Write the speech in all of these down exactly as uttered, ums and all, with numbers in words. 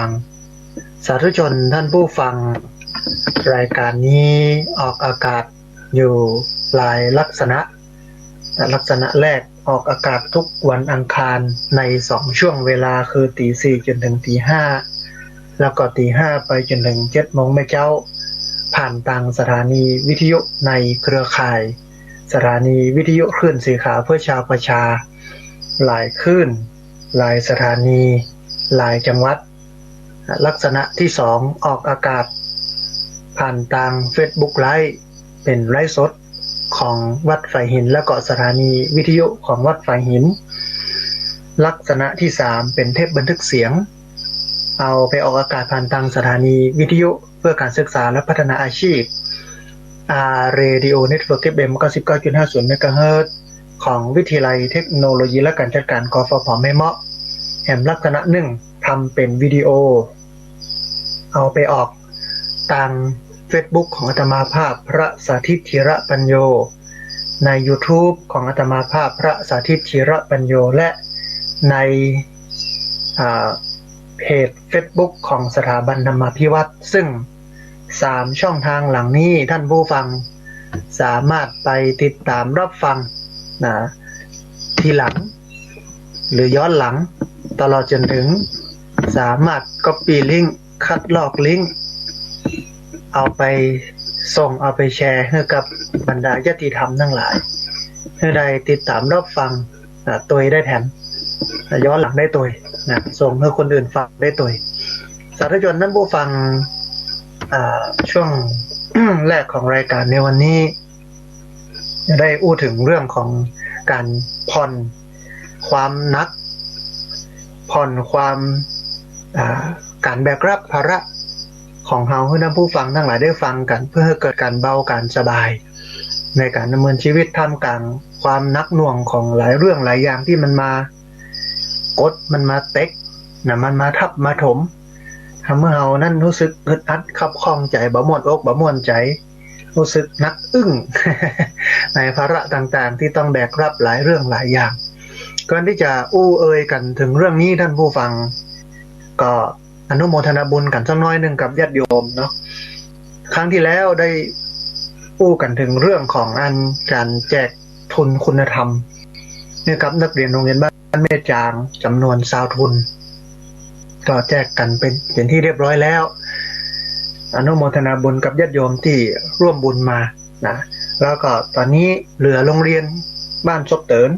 ง สาธุชนท่านผู้ฟัง รายการนี้ออกอากาศอยู่หลายลักษณะ ลักษณะแรกออกอากาศทุกวันอังคารในสองช่วงเวลา คือตีสี่จนถึงตีห้า แล้วก็ตีห้าไปจนถึงเจ็ดโมงแม่เจ๊า ผ่านตางสถานีวิทยุในเครือข่าย สถานีวิทยุคลื่นสีขาวเพื่อชาวประชา หลายคลื่น หลายสถานี หลายจังหวัด ลักษณะที่สองออกอากาศผ่านตางเฟซบุ๊กไลฟ์ เป๋นไลฟ์สดของวัดฝายหิน แล้วก็สถานีวิทยุของวัดฝายหิน ลักษณะที่สามเป๋นเทปบันทึกเสียง เอาไปออกอากาศผ่านตางสถานีวิทยุเพื่อการศึกษาและพัฒนาอาชีพ อาร์ เรดิโอ เน็ตเวิร์ก เอฟ เอ็ม เก้าสิบเก้าจุดห้าศูนย์ เมกะเฮิรตซ์ ของวิทยาลัยเทคโนโลยีและการจัดการ กฟผ แม่เมาะ แหมลักษณะนึ่ง ทำเป๋นวิดีโอ เอาไปออกตางเฟซบุ๊กของอาตมาภาพพระสาธิตธีระปัญโญ ในยูทูบของอาตมาภาพพระสาธิตธีระปัญโญ และใน อ่า เพจเฟซบุ๊กของสถาบันธรรมาภิวัฒน์ ซึ่งสามช่องทางหลังนี้ท่านผู้ฟังสามารถไปติดตามรับฟังนะ ทีหลัง หรือย้อนหลัง ตลอดจนถึงสามารถก๊อปปี้ลิงก์ คัดลอกลิงก์ เอาไปส่ง เอาไปแชร์หื้อกับบรรดาญาติธรรมทั้งหลาย หื้อได้ติดตามรับฟัง อ่า ตวยได้แถม อ่า ย้อนหลังได้ตวยนะ ส่งหื้อคนอื่นฟังได้ตวย สาธุชนท่านผู้ฟัง อ่า ช่วงแรกของรายการในวันนี้ จะได้อู้ถึงเรื่องของก๋านผ่อนความหนัก ผ่อนความ อ่า ก๋านแบกรับภาระของเฮา หื้อท่านผู้ฟังทั้งหลายได้ฟังกั๋น เพื่อหื้อเกิดก๋านเบาก๋านสบาย ในก๋านดำเนินชีวิตท่ามกลางความหนักหน่วงของหลายเรื่องหลายอย่างตี้มันมากด มันมาเต็กนะ มันมาทับมาถม ทำหื้อเฮานั้นฮู้สึกอึดอัดคับข้องใจ๋ บ่ม่วนอกบ่ม่วนใจ๋ ฮู้สึกหนักอึ้ง ในภาระต่างๆ ตี้ต้องแบกรับหลายเรื่องหลายอย่าง ก่อนตี้จะอู้เอ่ยกั๋นถึงเรื่องนี้ท่านผู้ฟัง ก็อนุโมทนาบุญกั๋นสักน้อยนึ่งกับญาติโยมเนาะ ครั้งตี้แล้วได้อู้กั๋นถึงเรื่องของอันก๋านแจกทุนคุณธรรม หื้อกับนักเรียนโรงเรียนบ้านแม่จางจ๋ำนวนซาวทุน ก็แจกกั๋นเป๋น เป๋นที่เรียบร้อยแล้ว อนุโมทนาบุญกับญาติโยมตี้ร่วมบุญมานะ แล้วก็ต๋อนนี้เหลือโรงเรียนบ้านซบเติน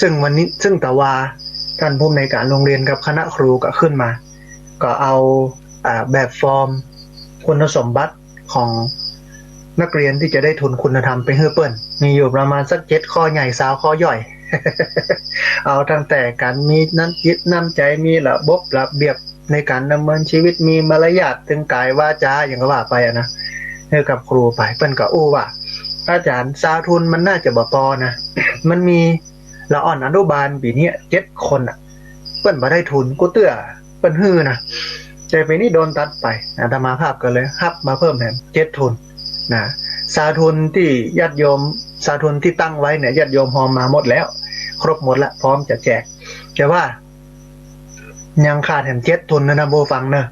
ซึ่งวันนี้ ซึ่งตะวาท่านผู้อำนวยการโรงเรียนกับคณะครูก็ขึ้นมา ก็เอา อ่า แบบฟอร์มคุณสมบัติของนักเรียนตี้จะได้ทุนคุณธรรมไปหื้อเปิ้น มีอยู่ประมาณสักเจ็ดข้อใหญ่ ซาวข้อย่อย เอาตั้งแต่ก๋านมีน้ำจิตน้ำใจ๋ มีระบบระเบียบในก๋านดำเนินชีวิต มีมารยาทตึงก๋ายวาจา หยังก็ว่าไปอะนะ หื้อกับครูไป เปิ้นก็อู้ว่า อาจ๋ารย์ ซาวทุนมันน่าจะบ่ปอนะ มันมีละอ่อนอนุบาลปี๋เนี้ยเจ็ดคนอะ เปิ้นบ่ได้ทุนกู้เตื้อ เปิ้นหื้อนะ แต่ปี๋นี้โดนตัดไป อาตมาภาพก็เลยฮับมาเพิ่มแถมเจ็ดทุนนะ ซาวทุนตี้ญาติโยม ซาวทุนตี้ตั้งไว้เนี่ย ญาติโยมฮอมมาหมดแล้ว ครบหมดละ พร้อมจะแจก แต่ว่ายังขาดแถมเจ็ดทุนนะ ท่านผู้ฟังเนอะ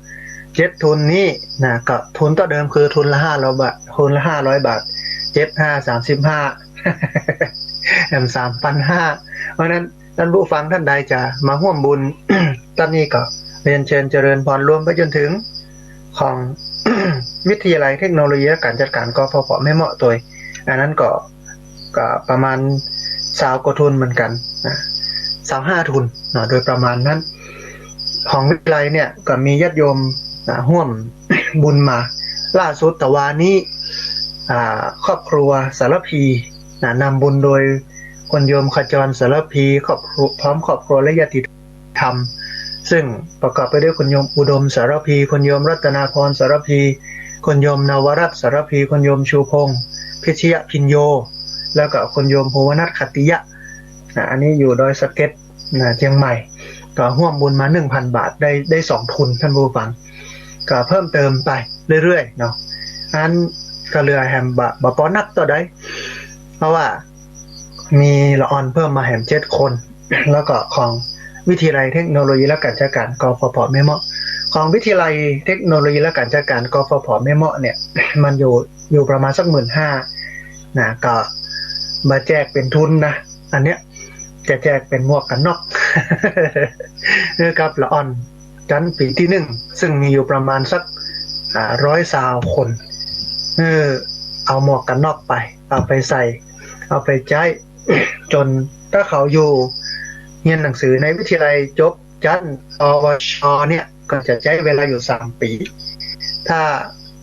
เจ็ดทุนนี้นะ ก็ทุนเต้าเดิมคือทุนละห้าร้อยบาท ทุนละห้าร้อยบาท เจ็ดห้าสามสิบห้า แถมสามพันห้า เพราะฉะนั้น ท่านผู้ฟังท่านใดจะมาฮ่วมบุญ ตอนนี้ก็เรียนเชิญเจริญพรรวมไปจนถึงของ วิทยาลัยเทคโนโลยีและการจัดการ กฟผ แม่เมาะตวย อันนั้นก็ ก็ประมาณซาวกว่าทุนเหมือนกั๋นนะ ซาวห้าทุนเนาะ โดยประมาณนั้น ของวิทยาลัยเนี่ยก็มีญาติโยมนะ ฮ่วมบุญมา ล่าสุดตะวานี้ อ่า ครอบครัวสารภีนะ นำบุญโดยคุณโยมขจรสารภี ครอบครัว พร้อมครอบครัวและญาติธรรม ซึ่งประกอบไปด้วยคุณโยมอุดมสารภี คุณโยมรัตนาพรสารภี คุณโยมนวรัตน์สารภี คุณโยมชูพงษ์ พิชยพิญโญ แล้วก็คุณโยมภูวนัทขัตติยะนะ อันนี้อยู่ดอยสะเก็ดนะ เจียงใหม่ ก็ฮ่วมบุญมาหนึ่งพันบาท ได้ ได้สองทุน ท่านผู้ฟัง ก็เพิ่มเติมไปเรื่อยๆ เนาะ อันก็เหลือแหมบ่ บ่ปอนักเต้าใด เพราะว่ามีละอ่อนเพิ่มมาแหมเจ็ดคน แล้วก็ของวิทยาลัยเทคโนโลยีและการจัดการ กฟผ แม่เมาะ ของวิทยาลัยเทคโนโลยีและการจัดการ กฟผ แม่เมาะเนี่ย มันอยู่ อยู่ประมาณสักหมื่นห้านะ ก็บ่แจกเป๋นทุนนะ อันเนี้ยจะแจกเป๋นหมวกกั๋นน็อก เออ กับละอ่อน จั๊นปี๋ตี้นึ่ง ซึ่งมีอยู่ประมาณสัก อ่า ร้อยซาวคน เออ เอาหมวกกั๋นน็อกไป เอาไปใส่ เอาไปใจ๊ จ๋นถ้าเขาอยู่เฮียนหนังสือในวิทยาลัยจบจั๊น ปวช เนี่ย ก็จะใจ๊เวลาอยู่สามปี๋ ถ้า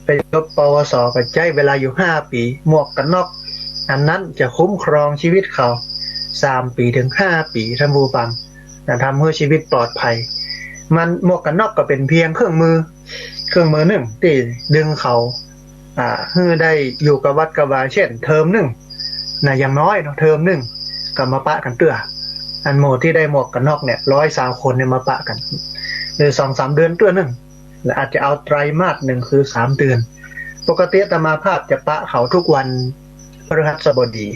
ไปจบ ปวส ก็ใจ๊เวลาอยู่ห้าปี๋ หมวกกั๋นน็อกอันนั้นจะคุ้มครองชีวิตเขาสามปี๋เถิงห้าปี๋ ท่านผู้ฟัง นะ ทำหื้อชีวิตปลอดภัย มัน หมวกกั๋นน็อกก็เป๋นเพียงเครื่องมือ เครื่องมือนึ่งตี้ดึงเขา อ่า หื้อได้อยู่กะวัดกะวา เช่น เทอมนึ่งนะ อย่างน้อยเนาะ เทอมนึ่งก็มาปะกั๋นเตื้อ อันหมู่ตี้ได้หมวกกั๋นน็อกเนี่ย ร้อยซาวคนเนี่ยมาปะกั๋น หรือสองสามเดือนเตื้อนึ่ง หรืออาจจะเอาไตรมาสนึ่ง คือสามเดือน ปกติอาตมาภาพจะปะเขาทุกวันพฤหัสบดี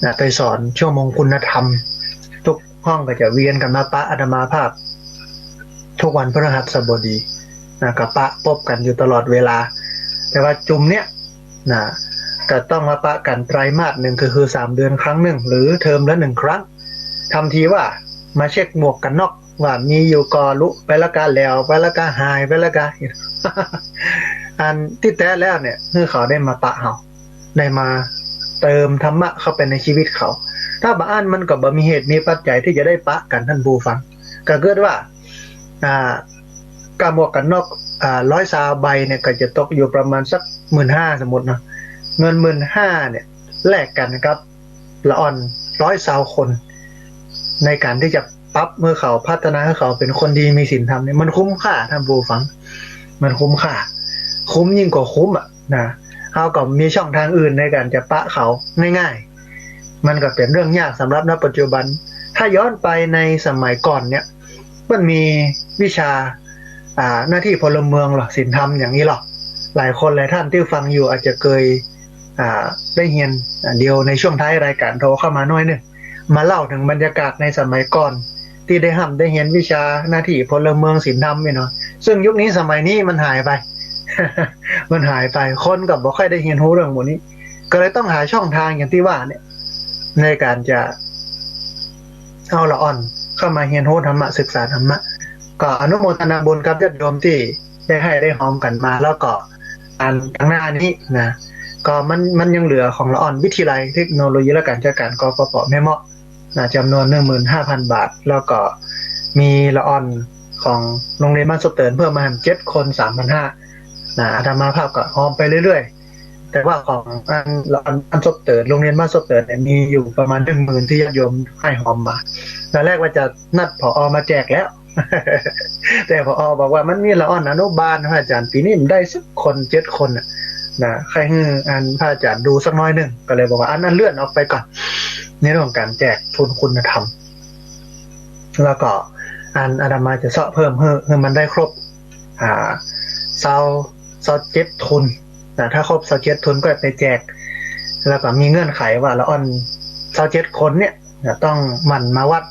นะ ไปสอนชั่วโมงคุณธรรม ทุกห้องก็จะเวียนกั๋นมาปะอาตมาภาพ ทุกวันพฤหัสบดีนะ ก็ปะปบกั๋นอยู่ตลอดเวลา แต่ว่าจุ่มเนี้ยนะ ก็ต้องมาปะกั๋นไตรมาสนึ่ง คือ คือสามเดือนครั้งนึ่ง หรือเทอมละนึ่งครั้ง ทำทีว่ามาเช็คหมวกกั๋นน็อก ว่ามีอยู่ก่อลุ ไปละกา แหลวไปละกา หายไปละกา อันตี้แต๊แล้วเนี่ย หื้อเขาได้มาปะเฮา ได้มาเติมธรรมะเข้าไปในชีวิตเขา ถ้าบ่อั้นมันก็บ่มีเหตุมีปัจจัยตี้จะได้ปะกั๋น ท่านผู้ฟัง ก็เกิดว่า อ่า กาหมวกกั๋นน็อก อ่า ร้อยซาวใบเนี่ย ก็จะตกอยู่ประมาณสักหมื่นห้า สมมุติเนาะ เงินหมื่นห้าเนี่ย แลกกั๋นกับ ละอ่อนร้อยซาวคน ในก๋านตี้จะปรับหื้อเขา พัฒนาหื้อเขาเป๋นคนดีมีศีลธรรมเนี่ย มันคุ้มค่า ท่านผู้ฟัง มันคุ้มค่า คุ้มยิ่งกว่าคุ้มอะนะ เฮาก็มีช่องทางอื่นในก๋านจะปะเขาง่ายๆ มันก็เป๋นเรื่องยากสำหรับ ณ ปัจจุบัน ถ้าย้อนไปในสมัยก่อนเนี่ย มันมีวิชา อ่า หน้าที่พลเมืองลอ ศีลธรรมอย่างนี้ลอ หลายคนหลายท่านตี้ฟังอยู่อาจจะเกย อ่า ได้เฮียน อ่า เดี๋ยวในช่วงท้ายรายก๋านโทรเข้ามาหน้อยนึ่ง มาเล่าเถิงบรรยากาศในสมัยก่อน ตี้ได้ฮ่ำได้เฮียนวิชาหน้าที่พลเมืองศีลธรรมนี่เนาะ ซึ่งยุคนี้สมัยนี้มันหายไป มันหายไป คนก็บ่ค่อยได้เฮียนฮู้เรื่องหมู่นี้ ก็เลยต้องหาช่องทางอย่างตี้ว่าเนี่ย ในก๋านจะเอาละอ่อนเข้ามาเฮียนฮู้ธรรมะ ศึกษาธรรมะ ก็อนุโมทนาบุญกับญาติโยมตี้ได้ไห้ได้หอมกั๋นมา แล้วก็อันตังหน้านี้นะ ก็มัน มันยังเหลือของละอ่อนวิทยาลัยเทคโนโลยีและการจัดการ กฟผ แม่เมาะนะ จ๋ำนวนหนึ่งหมื่นห้าพันบาท แล้วก็มีละอ่อนของโรงเรียนบ้านซบเตินเพิ่มมาแหมเจ็ดคน สามพันห้านะ อาตมาภาพก็หอมไปเรื่อยๆ แต่ว่าของอัน อัน อันซบเติน โรงเรียนบ้านซบเตินเนี่ย มีอยู่ประมาณหนึ่งหมื่นตี้ญาติโยมไห้หอมมา ต๋อนแรกว่าจะนัด ผอ.มาแจกแล้ว แต่ ผอ.บอกว่ามันมีละอ่อนอนุบาล พระอาจ๋ารย์ ปี๋นี้บ่ได้สักคน เจ็ดคนน่ะ นะ ใค่หื้ออันพระอาจ๋ารย์ดูสักน้อยนึ่ง ก็เลยบอกว่าอันนั้นเลื่อนออกไปก่อน ในเรื่องของก๋านแจกทุนคุณธรรม แล้วก็อันอาตมาจะเซาะเพิ่มหื้อ หื้อมันได้ครบ อ่า ซาว ซาวเจ็ดทุนนะ ถ้าครบซาวเจ็ดทุนก็ไปแจก แล้วก็มีเงื่อนไขว่าละอ่อนซาวเจ็ดคนเนี่ยนะ ต้องหมั่นมาวัด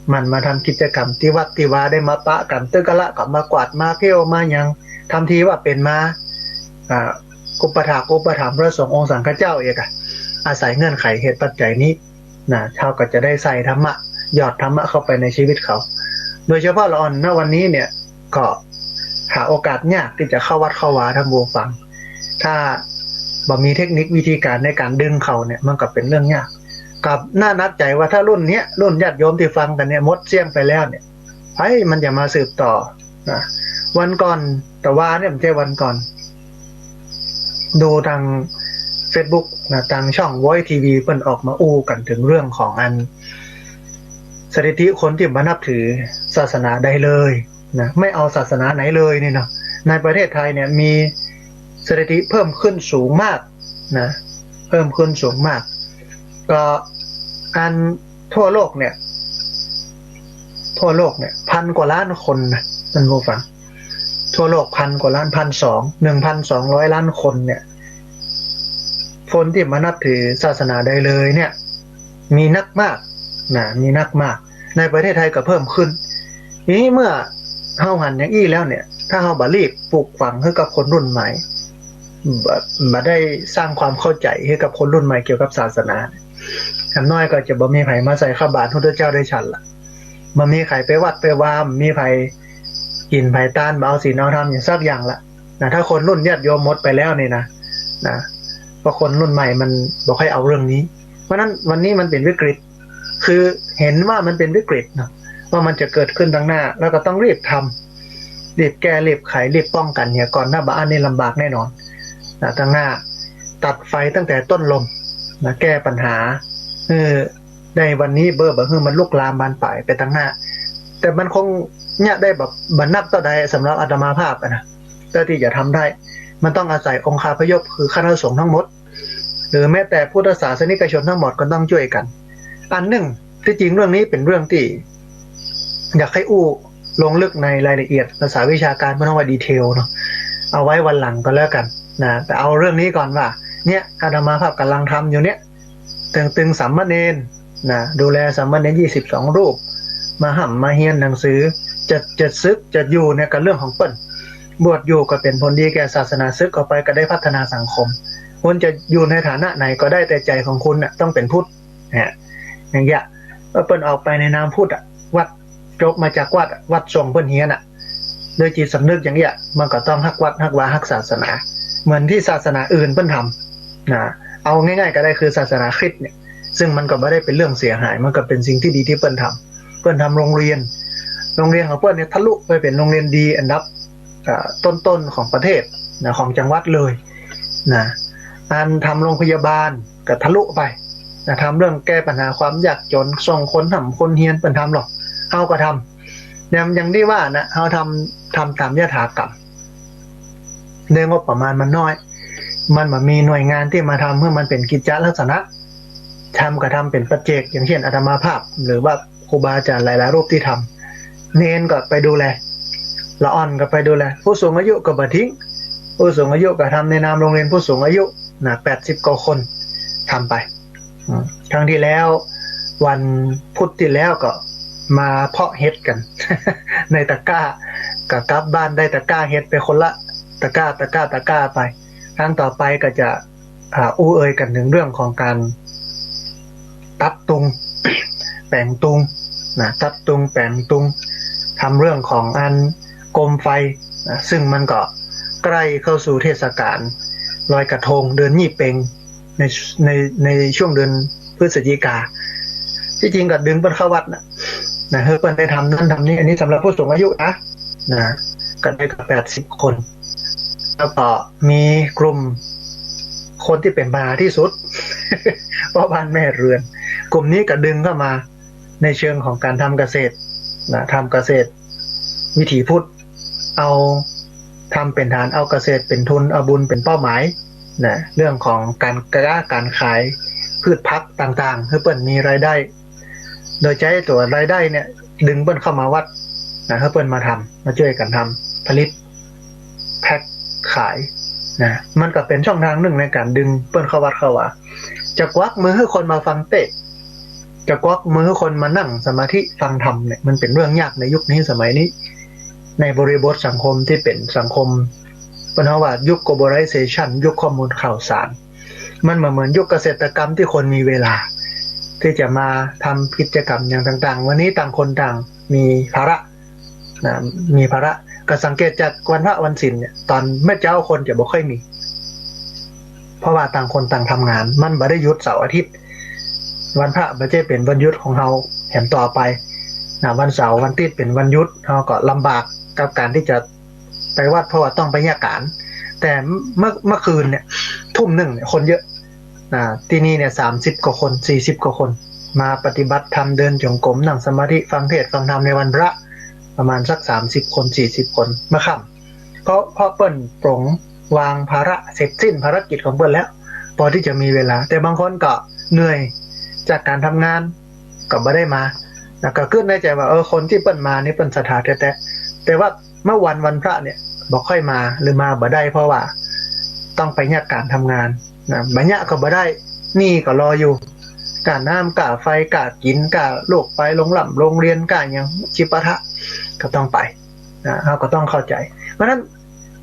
หมั่นมาทำกิจกรรมตี้วัดตี้วา ได้มาปะกั๋น ตึกละก็มากวาดมาเผี้ยวมาหยัง ทำทีว่าเป๋นมา อ่า อุปัฏฐากอุปถัมภ์พระสงฆ์องค์สังฆเจ้าเอกอะ อาศัยเงื่อนไขเหตุปัจจัยนี้ นะ เขาก็จะได้ใส่ธรรมะ หยอดธรรมะเข้าไปในชีวิตเขา โดยเฉพาะละอ่อน ณ วันนี้เนี่ย ก็หาโอกาสยากตี้จะเข้าวัดเข้าวา ท่านผู้ฟัง ถ้าบ่มีเทคนิควิธีก๋านในก๋านดึงเขาเนี่ย มันก็เป๋นเรื่องยาก ก็น่าหนักใจ๋ว่าถ้ารุ่นเนี้ย รุ่นญาติโยมตี้ฟังกั๋นเนี่ย หมดเสี้ยงไปแล้วเนี่ย ใผมันจะมาสืบต่อนะ วันก่อน ตะวาเนี่ย บ่ใจ้วันก่อน ดูตางเฟซบุ๊กนะ ตางช่อง Voice ที วี เปิ้นออกมาอู้กั๋นเถิงเรื่องของอัน สถิติคนตี้บ่นับถือศาสนาใดเลยนะ ไม่เอาศาสนาไหนเลยนี่เนาะ ในประเทศไทยเนี่ย มีสถิติเพิ่มขึ้นสูงมากนะ เพิ่มขึ้นสูงมาก ก็อันทั่วโลกเนี่ย ทั่วโลกเนี่ย พันกว่าล้านคนนะ ท่านผู้ฟัง ทั่วโลกพันกว่าล้าน พันสอง หนึ่งพันสองร้อยล้านคนเนี่ย คนตี้บ่นับถือศาสนาใดเลยเนี่ย มีนักมากนะ มีนักมาก ในประเทศไทยก็เพิ่มขึ้น ทีนี้เมื่อ เฮาหันอย่างอี้แล้วเนี่ย ถ้าเฮาบ่รีบปลูกฝังหื้อกับคนรุ่นใหม่ บ่ บ่ได้สร้างความเข้าใจ๋หื้อกับคนรุ่นใหม่เกี่ยวกับศาสนา อย่างน้อยก็จะบ่มีใผมาใส่ข้าวบาตรพุทธเจ้าได้ฉันละ บ่มีใผไปวัดไปวา บ่มีใผกิ๋นใผตาน บ่เอาศีลเอาธรรมหยังสักอย่างละนะ ถ้าคนรุ่นญาติโยมหมดไปแล้วนี่นะ นะ เพราะคนรุ่นใหม่มันบ่ค่อยเอาเรื่องนี้ เพราะฉะนั้นวันนี้มันเป๋นวิกฤต คือหันว่ามันเป๋นวิกฤตเนาะ ว่ามันจะเกิดขึ้นตางหน้า แล้วก็ต้องรีบทำ รีบแก้ รีบไข รีบป้องกั๋นเหียก่อน ถ้าบ่อั้นนี่ลำบากแน่นอนนะ ตางหน้า ตัดไฟตั้งแต่ต้นลมนะ แก้ปัญหา เออ ในวันนี้เบ้อบ่หื้อมันลุกลามบานปลายไปตางหน้า แต่มันคงเยียะได้แบบบ่นักเต้าใดสำหรับอาตมาภาพอะนะ เต้าตี้จะทำได้ มันต้องอาศัยองคาพยพ คือคณะสงฆ์ทั้งหมด หรือแม้แต่พุทธศาสนิกชนทั้งหมดก็ต้องจ้วยกั๋น อันนึ่ง ตี้จริงเรื่องนี้เป๋นเรื่องตี้อยากหื้ออู้ลงลึกในรายละเอียด ภาษาวิชาก๋านเปิ้นฮ้องว่าดีเทลเนาะ เอาไว้วันหลังก็แล้วกั๋นนะ แต่เอาเรื่องนี้ก่อนว่า เนี่ย อาตมาภาพก่ำลังทำอยู่เนี่ย ตึงๆ สามเณรนะ ดูแลสามเณรยี่สิบสองรูป มาฮ่ำมาเฮียนหนังสือ จะ จะสึกจะอยู่เนี่ยก็เรื่องของเปิ้น บวชอยู่ก็เป๋นผลดีแก่ศาสนา สึกออกไปก็ได้พัฒนาสังคม คุณจะอยู่ในฐานะไหนก็ได้ แต่ใจ๋ของคุณน่ะต้องเป๋นพุทธนะ อย่างเงี้ย เมื่อเปิ้นออกไปในนามพุทธอะ วัด จบมาจากวัดอะ วัดส่งเปิ้นเฮียนอะ ด้วยจิตสำนึกอย่างเงี้ย มันก็ต้องฮักวัดฮักวาฮักศาสนา เหมือนตี้ศาสนาอื่นเปิ้นทำนะ เอาง่ายๆ ก็ได้ คือศาสนาคริสต์เนี่ย ซึ่งมันก็บ่ได้เป๋นเรื่องเสียหาย มันก็เป๋นสิ่งตี้ดีตี้เปิ้นทำ เปิ้นทำโรงเรียน โรงเรียนของเปิ้นเนี่ยทะลุไปเป๋นโรงเรียนดีอันดับ เอ่อ ต้นๆ ของประเทศนะ ของจังหวัดเลยนะ อันทำโรงพยาบาลก็ทะลุไปนะ ทำเรื่องแก้ปัญหาความยากจน ส่งคนฮ่ำคนเฮียน เปิ้นทำหรอก เฮาก็ทำ อย่าง อย่างตี้ว่านะ เฮาทำ ทำต๋ามยถากรรม ด้วยงบประมาณมันน้อย มันบ่มีหน่วยงานตี้มาทำหื้อมันเป๋นกิจจะลักษณะ ทำก็ทำเป๋นปัจเจก อย่างเช่นอาตมาภาพ หรือว่าครูบาอาจ๋ารย์หลายๆ รูปตี้ทำ เณรก็ไปดูแล ละอ่อนก็ไปดูแล ผู้สูงอายุก็บ่ทิ้ง ผู้สูงอายุก็ทำในนามโรงเรียนผู้สูงอายุนะ แปดสิบกว่าคน ทำไป อืม ครั้งตี้แล้ว วันพุธตี้แล้วก็มาเพาะเห็ดกั๋น ในตะกร้า ก็กลับบ้านได้ตะกร้าเห็ดไปคนละตะกร้า ตะกร้า ตะกร้าไป ครั้งต่อไปก็จะ อ่า อู้เอ่ยกั๋นเถิงเรื่องของก๋านตัดตุง แป๋งตุงนะ ตัดตุง แป๋งตุง ทำเรื่องของอันโกมไฟนะ ซึ่งมันก็ใก้เข้าสู่เทศกาลลอยกระทง เดือนยี่เป็ง ใน ใน ในช่วงเดือนพฤศจิกา ตี้จริงก็ดึงเปิ้นเข้าวัดนะ นะ หื้อเปิ้นได้ทำนั้นทำนี้ อันนี้สำหรับผู้สูงอายุนะ นะ ก็ได้ก็แปดสิบคน แล้วก็มีกลุ่มคนตี้เป๋นปัญหาตี้สุด พ่อบ้านแม่เรือน กลุ่มนี้ก็ดึงเข้ามาในเชิงของก๋านทำเกษตรนะ ทำเกษตรวิถีพุทธ เอา ทำเป๋นฐาน เอาเกษตรเป๋นทุน เอาบุญเป๋นเป้าหมายนะ เรื่องของก๋านก๊า ก๋านขาย พืชผักต่างๆ หื้อเปิ้นมีรายได้ โดยใจ๊ตั๋วรายได้เนี่ย ดึงเปิ้นเข้ามาวัดนะ หื้อเปิ้นมาทำ มาจ้วยกั๋นทำ ผลิต แพ็คขายนะ มันก็เป๋นช่องตางนึ่งในก๋านดึงเปิ้นเข้าวัดเข้าวา จะกวักมือหื้อคนมาฟังเตสน์ จะกวักมือหื้อคนมานั่งสมาธิฟังธรรมเนี่ย มันเป๋นเรื่องยากในยุคนี้สมัยนี้ ในบริบทสังคมตี้เป๋นสังคม เปิ้นฮ้องว่ายุค globalization ยุคข้อมูลข่าวสาร มันบ่เหมือนยุคเกษตรกรรมตี้คนมีเวลา ตี้จะมาทำกิจกรรมอย่างต่างๆ วันนี้ต่างคนต่างมีภาระนะ มีภาระ ก็สังเกตจากวันพระวันศีลเนี่ย ต๋อนเมื่อเจ๊าคนจะบ่ค่อยมี เพราะว่าต่างคนต่างทำงาน มันบ่ได้หยุดเสาร์อาทิตย์ วันพระบ่ใจ้เป๋นวันหยุดของเฮาแหมต่อไปนะ วันเสาร์วันอาทิตย์เป๋นวันหยุด เฮาก็ลำบากกับก๋านตี้จะไปวัด เพราะว่าต้องไปเยียะก๋าน แต่เมื่อ เมื่อคืนเนี่ย ทุ่มนึ่งเนี่ย คนเยอะ อ่า ตี้นี่เนี่ย สามสิบกว่าคน สี่สิบกว่าคน มาปฏิบัติธรรม เดินจงกรม นั่งสมาธิ ฟังเทศน์ฟังธรรมในวันพระ ประมาณสัก สามสิบคน สี่สิบคน เมื่อค่ำ เพราะ เพราะเปิ้นปลงวางภาระ เสร็จสิ้นภารกิจของเปิ้นแล้ว พอตี้จะมีเวลา แต่บางคนก็เหนื่อยจากก๋านทำงาน ก็บ่ได้มา แล้วก็กึ๊ดในใจ๋ว่า เออ คนตี้เปิ้นมานี่เปิ้นศรัทธาแต๊ๆ แต่ว่าเมื่อวัน วันพระเนี่ย บ่ค่อยมา หรือมาบ่ได้ เพราะว่าต้องไปเยียะก๋านทำงานนะ บ่เยียะก็บ่ได้ หนี้ก็รออยู่ ก้าน้ำ ก้าไฟ ก้ากิ๋น ก้าลูกไปโรงร่ำโรงเรียน ก้าหยัง จิปาถะ ก็ต้องไป นะ เฮาก็ต้องเข้าใจ๋ เพราะฉะนั้น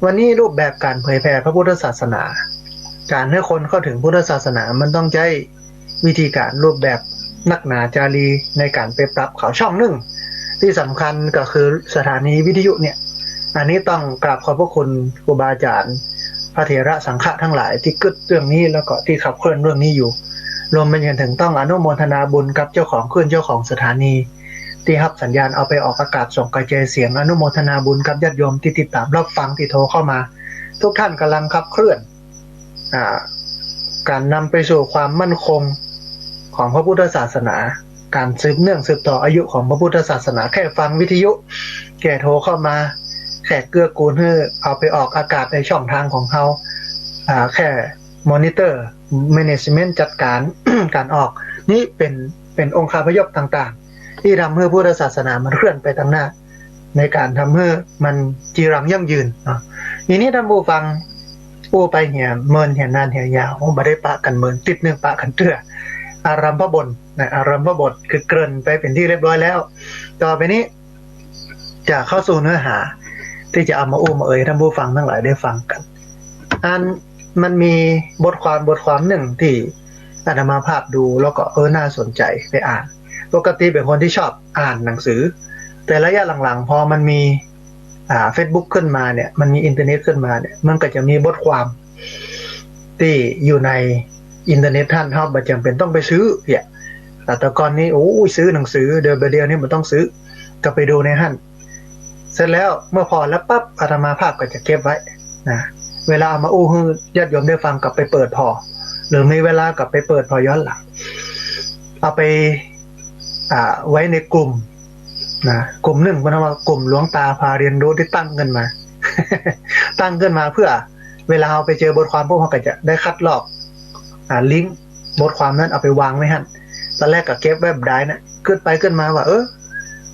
วันนี้รูปแบบก๋านเผยแผ่พระพุทธศาสนา ก๋านหื้อคนเข้าเถิงพุทธศาสนา มันต้องใจ๊วิธีก๋านรูปแบบนักหนาจารีในก๋านไปปรับเขา ช่องนึ่งตี้สำคัญก็คือสถานีวิทยุเนี่ย อันนี้ต้องกราบขอบพระคุณครูบาอาจ๋ารย์ พระเถระสังฆะทั้งหลายตี้กึ๊ดเรื่องนี้ แล้วก็ตี้ขับเคลื่อนเรื่องนี้อยู่ รวมไปจนเถิงต้องอนุโมทนาบุญกับเจ้าของคลื่น เจ้าของสถานี ตี้ฮับสัญญาณเอาไปออกอากาศ ส่งกระจายเสียง อนุโมทนาบุญกับญาติโยมตี้ติดต๋ามรับฟัง ตี้โทรเข้ามา ทุกท่านก๋ำลังขับเคลื่อน อ่า ก๋านนำไปสู่ความมั่นคงของพระพุทธศาสนา ก๋านสืบเนื่องสืบต่ออายุของพระพุทธศาสนา แค่ฟังวิทยุ แค่โทรเข้ามา แค่เกื้อกูลหื้อเอาไปออกอากาศในช่องทางของเฮา อ่า แค่มอนิเตอร์ แมเนจเมนต์ จัดก๋าน ก๋านออก นี่เป๋น เป๋นองคาพยพต่างๆ ตี้ทำหื้อพุทธศาสนามันเคลื่อนไปตังหน้า ในก๋านทำหื้อมันจีรังยั่งยืนเนาะ ทีนี้ท่านผู้ฟัง อู้ไปเหียเมินเหียนานเหียยาว บ่ได้ปะกั๋นเมิน ติ๊ดนึ่งปะกั๋นเตื้อ อารัมภบทนะ อารัมภบทคือเกริ่นไปเป๋นที่เรียบร้อยแล้ว ต่อไปนี้จะเข้าสู่เนื้อหาตี้จะเอามาอู้มาเอ่ย ท่านผู้ฟังทั้งหลายได้ฟังกั๋น อันมันมีบทความบทความนึ่งตี้อาตมาภาพดูแล้วก็ เออ น่าสนใจ๋ไปอ่าน ปกติเป๋นคนตี้ชอบอ่านหนังสือ แต่ระยะหลังๆ พอมันมี อ่า เฟซบุ๊กขึ้นมาเนี่ย มันมีอินเทอร์เน็ตขึ้นมาเนี่ย มันก็จะมีบทความตี้อยู่ในอินเทอร์เน็ต ท่านเฮาบ่จ๋ำเป๋นต้องไปซื้อเนี่ย แต่ก่อนนี้ โอ้ย ซื้อหนังสือ เดี๋ยว เดี๋ยวนี้บ่ต้องซื้อ ก็ไปดูในหั้น เสร็จแล้วเมื่อผ่อแล้วปั๊บ อาตมาภาพก็จะเก็บไว้นะ เวลาเอามาอู้หื้อญาติโยมได้ฟังก็ไปเปิดผ่อ หรือมีเวลาก็ไปเปิดผ่อย้อนหลัง เอาไป อ่า ไว้ในกลุ่มนะ กลุ่มนึ่ง เปิ้นว่ากลุ่มหลวงตาพาเรียนรู้ตี้ตั้งขึ้นมา ตั้งขึ้นมาเพื่อเวลาเฮาไปเจอบทความปุ๊บ เฮาก็จะได้คัดลอก อ่า ลิงก์บทความนั้นเอาไปวางไว้หั้น ต๋อนแรกก็เก็บไว้แบบใดนะ กึ๊ดไปกึ๊ดมาว่า เออ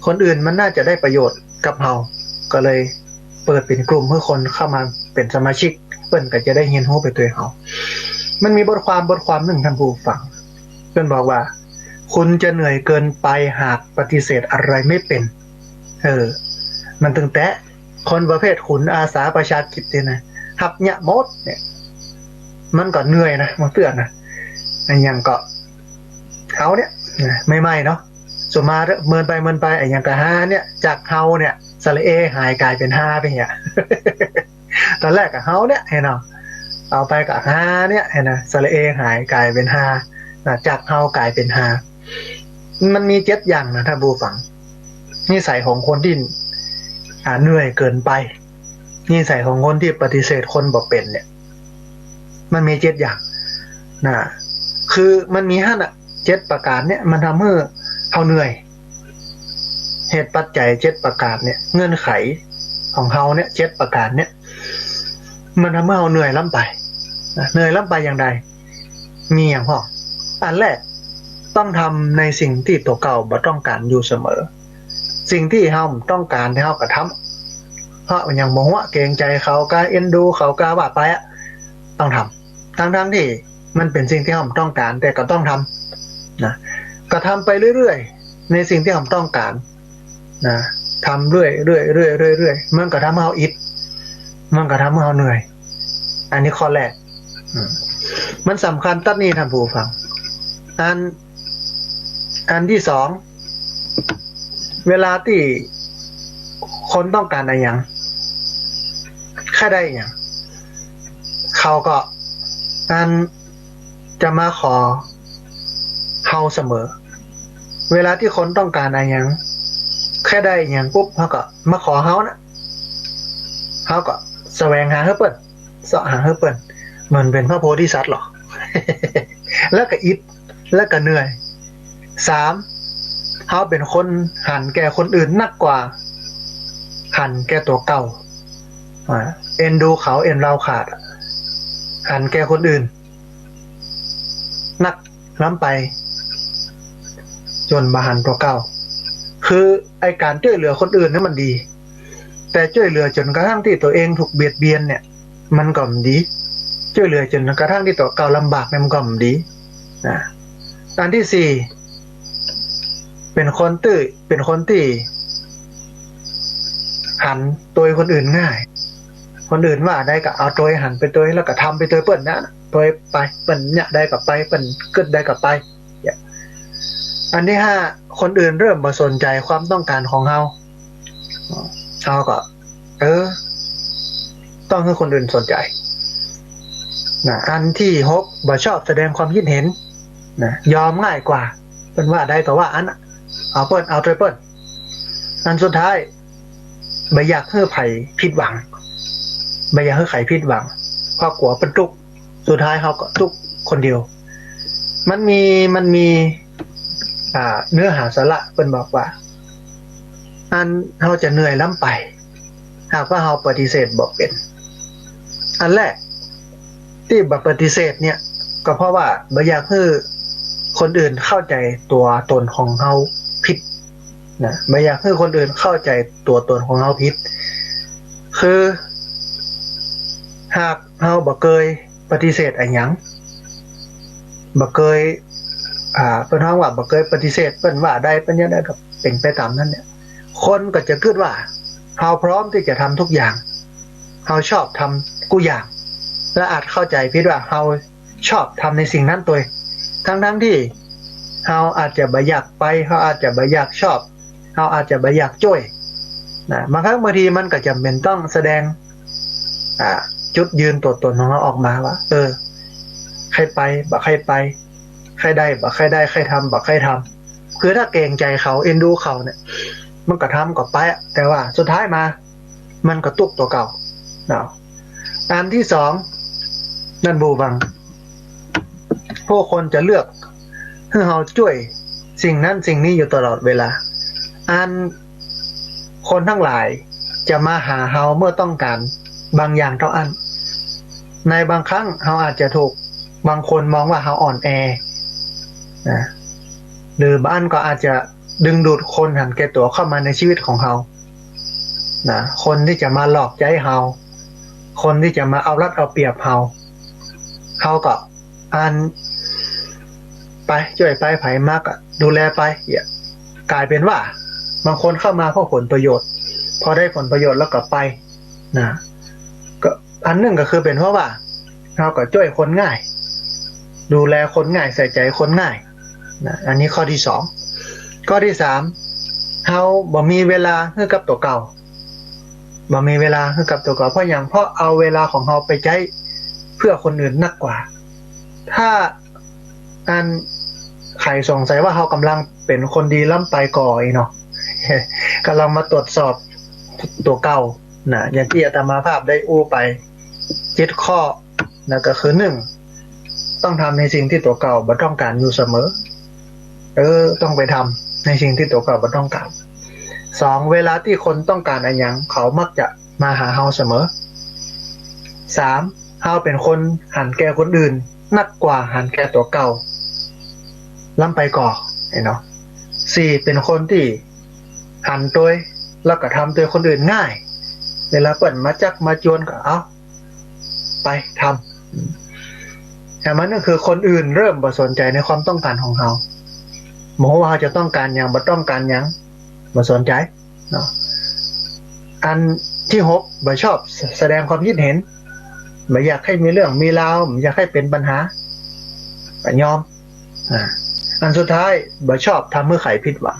คนอื่นมันน่าจะได้ประโยชน์กับเฮา ก็เลยเปิดเป๋นกลุ่มหื้อคนเข้ามาเป๋นสมาชิก เปิ้นก็จะได้เฮียนฮู้ไปตวยเฮา มันมีบทความบทความนึ่ง ท่านผู้ฟัง เปิ้นบอกว่า คุณจะเหนื่อยเกินไปหากปฏิเสธอะไรไม่เป็น เออ มันตึงแต๊ คนประเภทขุนอาสาประชากิจเนี่ยนะ ฮับเยียะหมดเนี่ย มันก็เหนื่อยนะ บางเตื้อนะ อันอย่างก็ เฮาเนี่ยนะ ใหม่ๆ เนาะ ส่วนมากเมินไปเมินไป อันอย่างก็ฮาเนี่ย จากเฮาเนี่ย สระเอหายก๋ายเป๋นฮาไปเนี่ย ต๋อนแรกก็เฮาเนี่ย หันก่อ เอาไปก็ฮาเนี่ย หันก่อ สระเอหายก๋ายเป๋นฮา นะ จากเฮาก๋ายเป๋นฮา มันมีเจ็ดอย่างนะ ท่านผู้ฟัง นิสัยของคนตี้ อ่า เหนื่อยเกินไป นิสัยของคนตี้ปฏิเสธคนบ่เป๋นเนี่ย มันมีเจ็ดอย่างนะ คือมันมีหั้นน่ะ เจ็ดประก๋านเนี่ย มันทำหื้อเฮาเหนื่อย เหตุปัจจัยเจ็ดประก๋านเนี่ย เงื่อนไขของเฮาเนี่ย เจ็ดประก๋านเนี่ย มันทำหื้อเฮาเหนื่อยล้ำไปนะ เหนื่อยล้ำไปอย่างใด มีอย่างพ่อง อันแรก ต้องทำในสิ่งตี้ตั๋วเก่าบ่ต้องก๋านอยู่เสมอ สิ่งตี้เฮาบ่ต้องก๋านตี้เฮาก็ทำ เพราะมันยังบ่หัวเกรงใจ๋เขา กาเอ็นดูเขา กาว่าไปอะ ต้องทำ ทั้งๆ ตี้มันเป๋นสิ่งตี้เฮาบ่ต้องก๋าน แต่ก็ต้องทำนะ ก็ทำไปเรื่อยๆ ในสิ่งตี้เฮาบ่ต้องก๋านนะ ทำเรื่อยๆ เรื่อยๆ เรื่อยๆ มันก็ทำหื้อเฮาอิด มันก็ทำหื้อเฮาเหนื่อย อันนี้ข้อแรก อืม มันสำคัญตรงนี้ ท่านผู้ฟัง อัน อันตี้สอง เวลาตี้คนต้องก๋านอะหยัง ใค่ได้อะหยัง เขาก็ อัน จะมาขอเฮาเสมอ เวลาตี้คนต้องก๋านอะหยัง ใค่ได้อะหยังปุ๊บ เขาก็มาขอเฮานะ เฮาก็แสวงหาหื้อเปิ้น เซาะหาหื้อเปิ้น เหมือนเป๋นพระโพธิสัตว์หรอ แล้วก็อิด แล้วก็เหนื่อย สาม เฮาเป๋นคนหันแก่คนอื่นนักกว่าหันแก่ตั๋วเก่า อ่า เอ็นดูเขา เอ็นเราขาด หันแก่คนอื่นนักล้ำไป จ๋นบ่หันตั๋วเก่า คือไอ้ก๋านจ้วยเหลือคนอื่นนี่มันดี แต่จ้วยเหลือจ๋นกระทั่งตี้ตั๋วเองถูกเบียดเบียนเนี่ย มันก็บ่ดี จ้วยเหลือจ๋นกระทั่งตี้ตั๋วเก่าลำบากเนี่ยมันก็บ่ดีนะ อันตี้สี่ เป๋นคนตี้ เป๋นคนตี้ หันตวยคนอื่นง่าย คนอื่นว่าใดก็เอาตวย หันไปตวย แล้วก็ทำไปตวยเปิ้นนั้น ตวยไป เปิ้นเยียะใดก็ไป เปิ้นกึ๊ดใดก็ไป เนี่ย อันที่ห้า คนอื่นเริ่มบ่สนใจ๋ความต้องก๋านของเฮา เฮาก็ เออ ต้องหื้อคนอื่นสนใจ๋ นะ อันที่หก บ่ชอบแสดงความคิดเห็น นะ ยอมง่ายกว่า เปิ้นว่าใดก็ว่าอั้นน่ะ เอาเปิ้น เอาตวยเปิ้น อันสุดท้าย บ่อยากหื้อใผผิดหวัง บ่อยากหื้อใผผิดหวัง เพราะกั๋วเปิ้นตุ๊กข์ สุดท้ายเฮาก็ตุ๊กข์คนเดียว มันมี มันมี อ่า เนื้อหาสาระเปิ้นบอกว่า อันเฮาจะเหนื่อยล้ำไป หากว่าเฮาปฏิเสธบ่เป๋น อันแรก ตี้บ่ปฏิเสธเนี่ย ก็เพราะว่าบ่อยากหื้อคนอื่นเข้าใจ๋ตั๋วตนของเฮาผิด นะ บ่อยากหื้อคนอื่นเข้าใจ๋ตั๋วตนของเฮาผิด คือ หากเฮาบ่เกยปฏิเสธอะหยัง บ่เกย อ่า เปิ้นฮ้องว่าบ่เกยปฏิเสธ เปิ้นว่าใด เปิ้นเยียะใดก็เป๋นไปต๋ามนั้นเนี่ย คนก็จะกึ๊ดว่า เฮาพร้อมตี้จะทำทุกอย่าง เฮาชอบทำกู้อย่าง และอาจเข้าใจ๋ผิดว่าเฮา ชอบทำในสิ่งนั้นตวย ทั้งๆ ตี้เฮาอาจจะบ่อยากไป เฮาอาจจะบ่อยากชอบ เฮาอาจจะบ่อยากจ้วย นะ บางครั้งบางทีมันก็จ๋ำเป๋นต้องแสดง อ่า จุดยืนตั๋วตนของเฮาออกมาว่า เออ ใค่ไป บ่ใค่ไป ใค่ได้ บ่ใค่ได้ ใค่ทำ บ่ใค่ทำ คือถ้าเกรงใจ๋เขา เอ็นดูเขาเนี่ย มันก็ทำก็ไปอะ แต่ว่าสุดท้ายมา มันก็ตุ๊กข์ตั๋วเก่า เนาะ อันที่สอง ต้านผู้ฟัง ผู้คนจะเลือกหื้อเฮาจ้วยสิ่งนั้นสิ่งนี้อยู่ตลอดเวลา อันคนตังหลายจะมาหาเฮาเมื่อต้องก๋านบางอย่างเต้าอั้น ในบางครั้งเฮาอาจจะถูกบางคนมองว่าเฮาอ่อนแอ นะ หรือบางอันก็อาจจะดึงดูดคนหันแก่ตั๋วเข้ามาในชีวิตของเฮา นะ คนตี้จะมาหลอกใจ๊เฮา คนตี้จะมาเอารัดเอาเปรียบเฮา เฮาก็อัน ไป จ้วยไป ใผมาก็ดูแลไป เนี่ย ก๋ายเป๋นว่า บางคนเข้ามาเพราะผลประโยชน์ พอได้ผลประโยชน์แล้วก็ไป นะ ก็อันนึ่งก็คือเป๋นเพราะว่า เฮาก็จ้วยคนง่าย ดูแลคนง่าย ใส่ใจ๋คนง่าย นะ อันนี้ข้อที่สอง ข้อที่สาม เฮาบ่มีเวลาหื้อกับตั๋วเก่า บ่มีเวลาหื้อกับตั๋วเก่า เพราะหยัง เพราะเอาเวลาของเฮาไปใจ๊เพื่อคนอื่นนักกว่า ถ้าอันใผสงสัยว่าเฮากำลังเป๋นคนดีล้ำไปก่ออี้เนาะ กำลังมาตรวจสอบตั๋วเก่า นะ อย่างตี้อาตมาภาพได้อู้ไปเจ็ดข้อ นะ ก็คือ นึ่ง ต้องทำในสิ่งตี้ตั๋วเก่าบ่ต้องก๋านอยู่เสมอ เออ ต้องไปทำในสิ่งตี้ตั๋วเก่าบ่ต้องก๋าน สอง เวลาตี้คนต้องก๋านอะหยัง เขามักจะมาหาเฮาเสมอ สาม เฮาเป๋นคนหันแก่คนอื่นนักกว่าหันแก่ตั๋วเก่า ล้ำไปก่อ เห็นเนาะ สี่ เป๋นคนตี้หันตวย แล้วก็ทำตวยคนอื่นง่าย เวลาเปิ้นมาจักมาจวนก็เอา ไปทำ แต่มันก็คือคนอื่นเริ่มบ่สนใจ๋ในความต้องก๋านของเฮา บ่ฮู้ว่าเฮาจะต้องก๋านหยัง บ่ต้องก๋านหยัง บ่สนใจ๋ เนาะ อันที่หก บ่ชอบแสดงความคิดเห็น บ่อยากหื้อมีเรื่องมีราว บ่อยากหื้อเป๋นปัญหา ก็ยอม อ่า อันสุดท้าย บ่ชอบทำหื้อใผผิดหวัง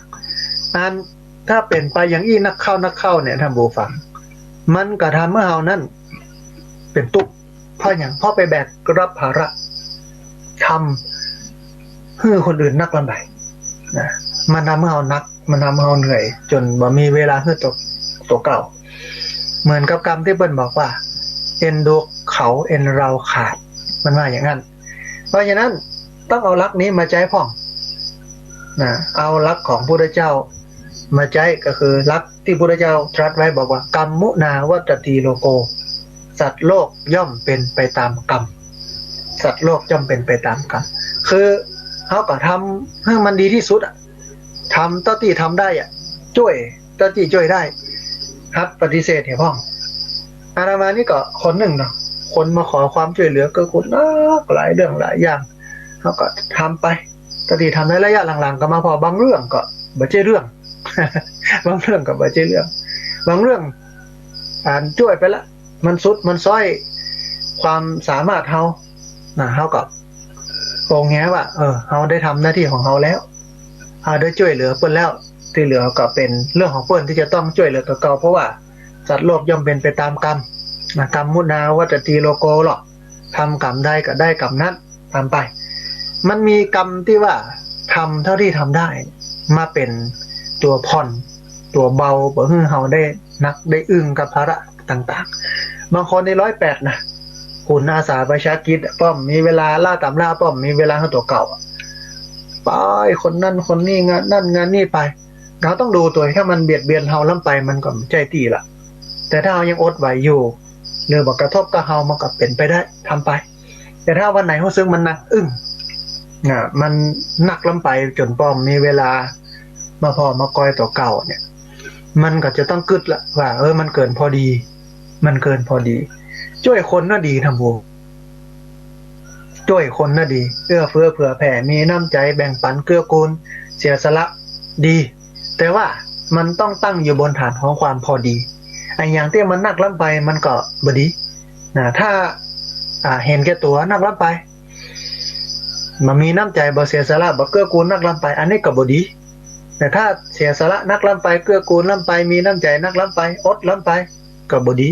อันถ้าเป๋นไปอย่างอี้นักเข้านักเข้าเนี่ย ต้านผู้ฟัง มันก็ทำหื้อเฮานั้นเป๋นตุ๊กข์ เพราะหยัง เพราะไปแบกรับภาระ ทำหื้อคนอื่นนักล้ำไป นะ มันทำหื้อเฮานัก มันทำหื้อเฮาเหนื่อย จ๋นบ่มีเวลาหื้อตั๋ว ตั๋วเก่า เหมือนกับกำตี้เปิ้นบอกว่า เอ็นดูเขา เอ็นเราขาด มันว่าอย่างนั้น เพราะฉะนั้นต้องเอาหลักนี้มาใจ๊พ่อง นะ เอาหลักของพุทธเจ้ามาใจ๊ ก็คือหลักตี้พุทธเจ้าตรัสไว้บอกว่า กัมมุนาวัตตีโลโก สัตว์โลกย่อมเป๋นไปต๋ามกรรม สัตว์โลกย่อมเป๋นไปต๋ามกรรม คือเฮาก็ทำหื้อมันดีตี้สุดอะ ทำเต้าตี้ทำได้อะ จ้วยเต้าตี้จ้วยได้ หัดปฏิเสธหื้อพ่อง อาตมานี่ก็คนนึ่งเนาะ คนมาขอความจ้วยเหลือเกื้อกูลนักหลายเรื่องหลายอย่าง เฮาก็ทำไป เต้าตี้ทำได้ ระยะหลังๆ ก็มาผ่อบางเรื่องก็บ่ใจ้เรื่อง บางเรื่องก็บ่ใจ้เรื่อง บางเรื่อง อันจ้วยไปละ มันสุดมันซ้อยความสามารถเฮา นะ เฮาก็ปลงแหว่า เออ เฮาได้ทำหน้าตี้ของเฮาแล้ว เฮาได้จ้วยเหลือเปิ้นแล้ว ตี้เหลือก็เป๋นเรื่องของเปิ้นตี้จะต้องจ้วยเหลือตั๋วเก่า เพราะว่าสัตว์โลกย่อมเป๋นไปต๋ามกรรม นะ กัมมุนาวัตตีโลโก เนาะ ทำกรรมใดก็ได้กรรมนั้น ต๋ามไป มันมีกรรมตี้ว่าทำเท่าตี้ทำได้ มาเป๋นตั๋วผ่อน ตั๋วเบา บ่หื้อเฮาได้หนักได้อึ้งกับภาระต่างๆ บางคนนี่ร้อยแปดนะ ขุนอาสาประชากิจอะ ป้อมมีเวลาล่าต๋ามล่า ป้อมมีเวลาหื้อตั๋วเก่าอะ ไปคนนั้นคนนี้ งานนั่นงานนี่ไป เฮาต้องดูตั๋ว ถ้ามันเบียดเบียนเฮาล้ำไป มันก็บ่ใจ้ตี้ละ แต่ถ้าเฮายังอดไหวอยู่ หรือบ่กระทบกับเฮา มันก็เป๋นไปได้ ทำไป แต่ถ้าวันไหนฮู้สึกมันหนักอึ้ง นะ มันหนักล้ำไปจ๋นป้อมมีเวลามาผ่อมากอยตั๋วเก่าเนี่ย มันก็จะต้องกึ๊ดละว่า เออ มันเกินพอดี มันเกินพอดี จ้วยคนน่ะดี ท่านผู้ จ้วยคนน่ะดี เอื้อเฟื้อเผื่อแผ่ มีน้ำใจ๋แบ่งปั๋นเกื้อกูล เสียสละดี แต่ว่ามันต้องตั้งอยู่บนฐานของความพอดี อะหยังตี้มันหนักล้ำไปมันก็บ่ดี นะ ถ้า อ่า หันแก่ตั๋วหนักล้ำไป บ่มีน้ำใจ๋ บ่เสียสละ บ่เกื้อกูลหนักล้ำไป อันนี้ก็บ่ดี แต่ถ้าเสียสละหนักล้ำไป เกื้อกูลล้ำไป มีน้ำใจ๋หนักล้ำไป อดล้ำไป ก็บ่ดี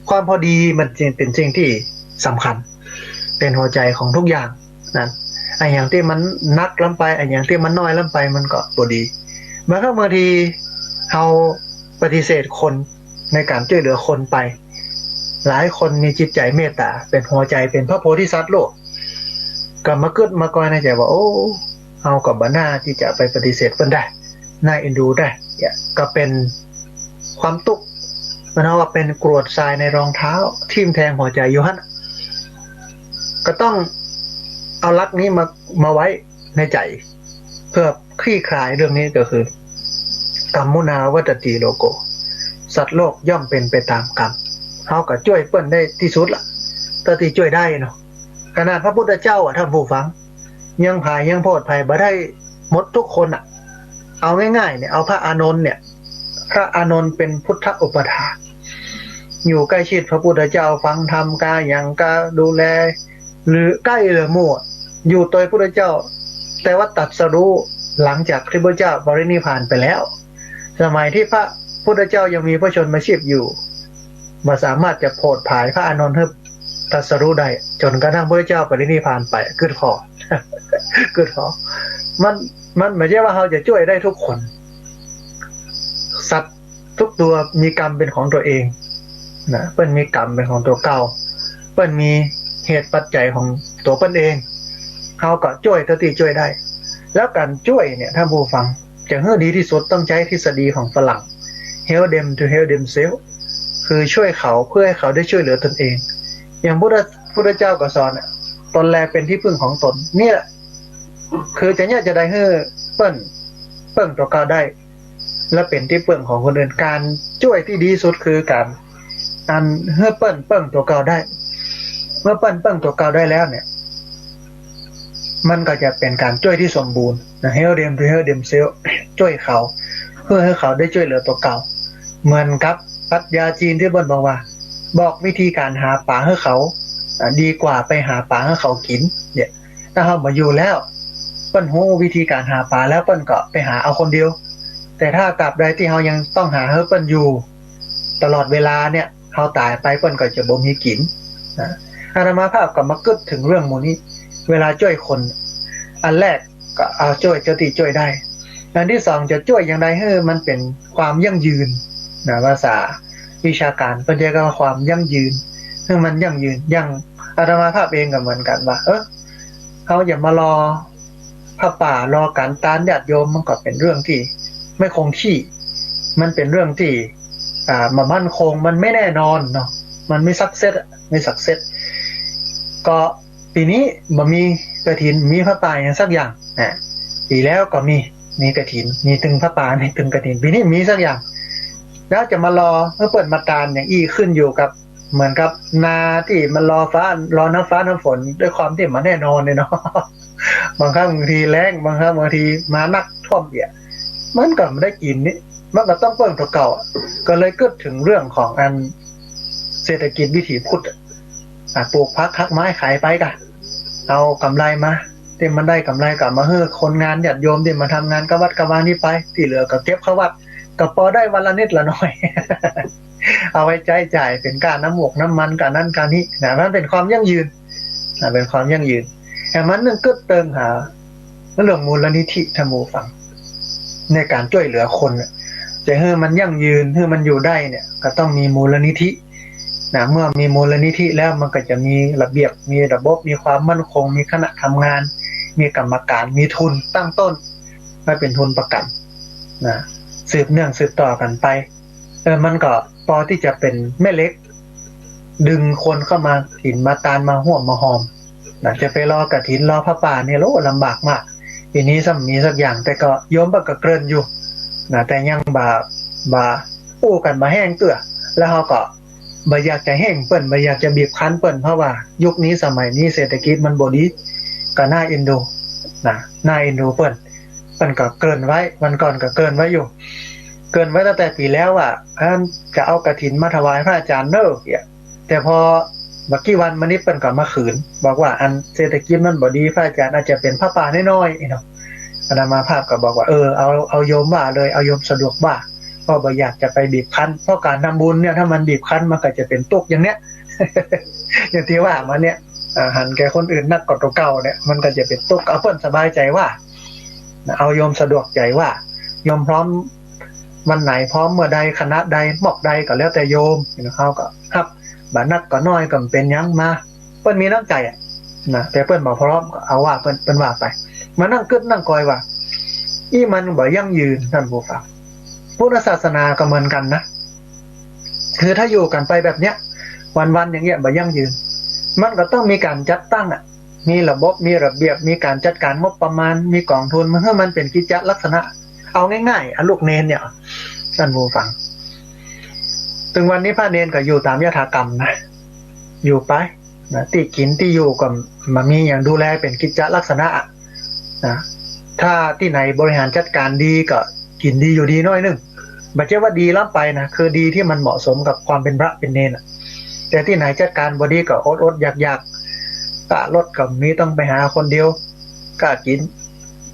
ความพอดีมันจึงเป๋นสิ่งตี้สำคัญ เป๋นหัวใจ๋ของทุกอย่าง นะ อะหยังตี้มันหนักล้ำไป อะหยังตี้มันน้อยล้ำไป มันก็บ่ดี บางครั้งบางทีเฮาปฏิเสธคนในก๋านจ้วยเหลือคนไป หลายคนมีจิตใจ๋เมตต๋า เป๋นหัวใจ๋ เป๋นพระโพธิสัตว์โลก ก็มากึ๊ดมากอยในใจ๋ว่า โอ้ เฮาก็บ่น่าตี้จะไปปฏิเสธเปิ้นได้ น่าเอ็นดูได้ เนี่ย ก็เป๋นความตุ๊กข์ เหมือนกับว่าเป๋นกรวดทรายในรองเท้า ทิ่มแทงหัวใจ๋อยู่หั้น ก็ต้องเอาหลักนี้มา มาไว้ในใจ๋ เพื่อคลี่คลายเรื่องนี้ก็คือ กัมมุนาวัตตีโลโก สัตว์โลกย่อมเป๋นไปต๋ามกรรม เฮาก็จ้วยเปิ้นได้ตี้สุดละ เต้าตี้จ้วยได้เนาะ ขนาดพระพุทธเจ้าอะ ท่านผู้ฟัง ยังผายยังโพธิไผบ่ได้หมดทุกคนอะ เอาง่ายๆ เนี่ย เอาพระอานนท์เนี่ย พระอานนท์เป๋นพุทธอุปัฏฐาก อยู่ใก้ชิดพระพุทธเจ้า ฟังธรรมกาหยัง กาดูแล หรือใก้เหลือหมู่ อยู่ตวยพุทธเจ้า แต่ว่าตรัสรู้หลังจากตี้พุทธเจ้าปรินิพพานไปแล้ว สมัยตี้พระพุทธเจ้ายังมีพระชนมชีพอยู่ บ่สามารถจะโผดผายพระอานนท์หื้อตรัสรู้ได้ จ๋นกระทั่งพุทธเจ้าปรินิพพานไป กึ๊ดผ่อ กึ๊ดผ่อ มัน มันบ่ใจ้ว่าเฮาจะจ้วยได้ทุกคน สัตว์ทุกตั๋วมีกรรมเป๋นของตั๋วเอง นะ เปิ้นมีกรรมเป๋นของตั๋วเก่า เปิ้นมีเหตุปัจจัยของตั๋วเปิ้นเอง เฮาก็จ้วยเต้าตี้จ้วยได้ แล้วก๋านจ้วยเนี่ย ท่านผู้ฟัง จะหื้อดีตี้สุดต้องใจ๊ทฤษฎีของฝรั่ง help them to help themselves คือจ้วยเขาเพื่อหื้อเขาได้จ้วยเหลือตนเอง อย่างพุทธ พุทธเจ้าก็สอนอะ ตนแลเป๋นตี้เปิ้งของตน เนี่ย คือจะเยียะจาใดหื้อเปิ้นเปิ้งตั๋วเก่าได้ และเป๋นตี้เปิ้งของคนอื่น ก๋านจ้วยตี้ดีสุดคือก๋าน อันหื้อเปิ้นเปิ้งตั๋วเก่าได้ เมื่อเปิ้นเปิ้งตั๋วเก่าได้แล้วเนี่ย มันก็จะเป๋นก๋านจ้วยตี้สมบูรณ์นะ help them to help themselves จ้วยเขา เพื่อหื้อเขาได้จ้วยเหลือตั๋วเก่า เหมือนกับปรัชญาจีนตี้เปิ้นบอกว่า บอกวิธีก๋านหาป๋าหื้อเขา อ่ะ ดีกว่าไปหาป๋าหื้อเขากิ๋น เนี่ย ถ้าเฮาบ่อยู่แล้ว เปิ้นฮู้วิธีก๋านหาป๋าแล้ว เปิ้นก็ไปหาเอาคนเดียว แต่ถ้าตราบใดตี้เฮายังต้องหาหื้อเปิ้นอยู่ตลอดเวลาเนี่ย เฮาต๋ายไปเปิ้นก็จะบ่มีกิ๋น นะ อาตมาภาพก็มากึ๊ดเถิงเรื่องหมู่นี้ เวลาจ้วยคน อันแรกก็เอาจ้วยเต้าตี้จ้วยได้ อันตี้สองจะจ้วยจาใดหื้อมันเป๋นความยั่งยืน นะ ภาษาวิชาก๋านเปิ้นเรียกว่าความยั่งยืน หื้อมันยั่งยืน อย่างอาตมาภาพเองก็เหมือนกั๋นว่า เออ เฮาอย่ามารอผ้าป่า รอก๋านตานญาติโยม มันก็เป๋นเรื่องตี้ไม่คงที่ มันเป๋นเรื่องตี้ อ่า บ่มั่นคง มันไม่แน่นอนเนาะ มันไม่ success อะ ไม่ success ก็ปี๋นี้บ่มีกฐิน มีผ้าป่าหยังสักอย่าง อ่ะ ปี๋แล้วก็มี มีกฐิน มีตึงผ้าป่า มีตึงกฐิน ปี๋นี้มีสักอย่าง แล้วจะมารอหื้อเปิ้นมาตานอย่างอี้ ขึ้นอยู่กับ เหมือนกับนาตี้มันรอฟ้า รอน้ำฟ้าน้ำฝน ด้วยความตี้มันแน่นอนเนี่ยเนาะ บางครั้งบางทีแล้ง บางครั้งบางทีมานักท่วมเยียะ มันก็บ่ได้กิ๋นนี่ มันก็ต้องเปิ้งตั๋วเก่า ก็เลยกึ๊ดเถิงเรื่องของอัน เศรษฐกิจวิถีพุทธอะ อ่ะ ปลูกผักฮักไม้ขายไปก่ะ เอากำไรมา ตี้มันได้กำไรก็เอามาหื้อคนงานญาติโยมตี้มาทำงานกะวัดกะวานี้ไป ตี้เหลือก็เก็บเข้าวัด ก็ปอได้วันละนิดละหน้อย เอาไว้ใจ๊จ่ายเป๋นก้าน้ำหมกน้ำมันก้านั้นก้านี้นะ มันเป๋นความยั่งยืนนะ เป๋นความยั่งยืน แต่มันนึ่งกึ๊ดเติงหาเรื่องมูลนิธิ ท่านผู้ฟัง ในก๋านจ้วยเหลือคนน่ะ จะหื้อมันยั่งยืน หื้อมันอยู่ได้เนี่ย ก็ต้องมีมูลนิธินะ เมื่อมีมูลนิธิแล้วมันก็จะมีระเบียบ มีระบบ มีความมั่นคง มีคณะทำงาน มีกรรมการ มีทุนตั้งต้นไว้เป๋นทุนประกั๋นนะ สืบเนื่องสืบต่อกั๋นไป เออ มันก็ปอตี้จะเป๋นแม่เหล็ก ดึงคนเข้ามากฐินมาตานมาฮ่วมมาฮอมนะ จะไปรอกฐินรอผ้าป่าเนี่ย โอ้ ลำบากมาก ปี๋นี้ซ้ำมีสักอย่าง แต่ก็โยมเปิ้นก็เกริ่นอยู่นะ แต่ยังบ่ บ่อู้กั๋นบ่แห้งเตื้อ แล้วเฮาก็บ่อยากจะแห้งเปิ้น บ่อยากจะบีบคั้นเปิ้น เพราะว่ายุคนี้สมัยนี้เศรษฐกิจมันบ่ดี ก็น่าเอ็นดูนะ น่าเอ็นดูเปิ้น เปิ้นก็เกริ่นไว้ วันก่อนก็เกริ่นไว้อยู่ เกริ่นไว้ตั้งแต่ปี๋แล้วว่า อันจะเอากฐินมาถวายพระอาจารย์เน่อเนี่ย แต่พอบ่กี่วันมานี้เปิ้นก็มาคืน บอกว่าอันเศรษฐกิจมันบ่ดี พระอาจารย์อาจจะเป๋นผ้าป่าน้อยๆ นี่เนาะ อาตมาภาพก็บอกว่า เออ เอา เอาโยมว่าเลย เอาโยมสะดวกว่า เพราะบ่อยากจะไปบีบคั้น เพราะก๋านทำบุญเนี่ย ถ้ามันบีบคั้นมันก็จะเป๋นตุ๊กข์อย่างเนี้ย อย่างตี้ว่ามาเนี่ย อ่า หันแก่คนอื่นนักกว่าตั๋วเก่าเนี่ย มันก็จะเป๋นตุ๊กข์ เอาเปิ้นสบายใจ๋ว่า เอาโยมสะดวกใจ๋ว่า โยมพร้อมวันไหน พร้อมเมื่อใด ขณะใด มอกใดก็แล้วแต่โยม เฮาก็ฮับ บ่นักก็น้อยก็บ่เป๋นหยังมา เปิ้นมีน้ำใจ๋อะนะ แต่เปิ้นบ่พร้อมก็เอาว่าเปิ้น เปิ้นว่าไป มานั่งกึ๊ดนั่งกอยว่า อี้มันบ่ยั่งยืน ท่านผู้ฟัง พุทธศาสนาก็เหมือนกั๋นนะ คือถ้าอยู่กั๋นไปแบบเนี้ย วันๆ อย่างเงี้ย บ่ยั่งยืน มันก็ต้องมีก๋านจัดตั้งอะ มีระบบ มีระเบียบ มีก๋านจัดก๋านงบประมาณ มีก๋องทุน มันหื้อมันเป๋นกิจจลักษณะ เอาง่ายๆ อะ ลูกเณรเนี่ย ท่านผู้ฟัง ตึงวันนี้พระเณรก็อยู่ต๋ามยถากรรมนะ อยู่ไปนะ ตี้กิ๋นตี้อยู่ก็บ่มีหยังดูแล เป๋นกิจจลักษณะอะ นะ ถ้าตี้ไหนบริหารจัดก๋านดีก็กิ๋นดีอยู่ดีหน้อยนึ่ง บ่ใจ้ว่าดีล้ำไปนะ คือดีตี้มันเหมาะสมกับความเป๋นพระเป๋นเณรน่ะ แต่ตี้ไหนจัดก๋านบ่ดีก็อดๆ อยากๆ ก้ารถก็บ่มี ต้องไปหาคนเดียว ก้ากิ๋น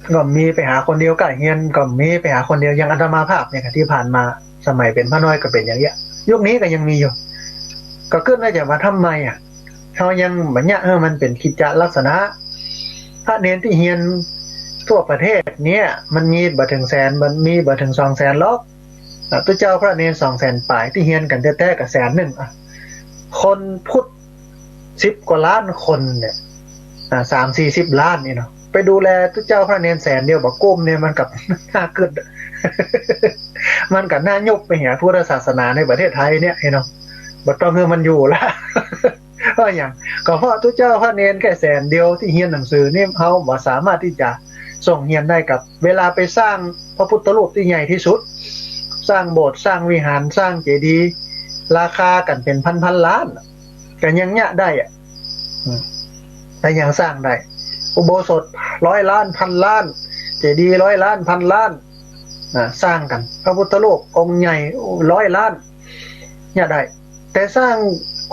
ก็บ่มี ไปหาคนเดียว ก้าเฮียนก็บ่มี ไปหาคนเดียว อย่างอาตมาภาพเนี่ย ตี้ผ่านมาสมัยเป๋นพระน้อยก็เป๋นอย่างเนี้ย ยุคนี้ก็ยังมีอยู่ ก็กึ๊ดในใจ๋ว่าทำไมอะ เฮายังบ่เยียะหื้อมันเป๋นกิจจลักษณะ พระเณรตี้เฮียนทั่วประเทศเนี่ย มันมีบ่เถิงแสน มันมีบ่เถิงสองแสนหรอก อ่ะ ตุ๊เจ้าพระเณรสองแสนป๋าย ตี้เฮียนกั๋นแต๊ๆ ก็แสนนึ่ง อ่ะ คนพุทธสิบกว่าล้านคนเนี่ย อ่ะ สามสี่สิบล้านนี่เนาะ ไปดูแลตุ๊เจ้าพระเณรแสนเดียวบ่กุ้มเนี่ย มันก็น่ากึ๊ด มันก็น่ายุบไปเหียพุทธศาสนาในประเทศไทยเนี่ย ไอ้เนาะ บ่ต้องหื้อมันอยู่ละ เพราะหยัง ก็เพราะตุ๊เจ้าพระเณรแค่แสนเดียวตี้เฮียนหนังสือนี่ เฮาบ่สามารถตี้จะส่งเฮียนได้กับ เวลาไปสร้างพระพุทธรูปตี้ใหญ่ตี้สุด สร้างโบสถ์ สร้างวิหาร สร้างเจดีย์ ราคากั๋นเป๋นพันๆ ล้าน ก็ยังเยียะได้อะ อืม ก็ยังสร้างได้ อุโบสถร้อยล้าน พันล้าน เจดีย์ร้อยล้าน พันล้าน อ่า สร้างกั๋น พระพุทธรูปองค์ใหญ่ร้อยล้าน เยียะได้ แต่สร้าง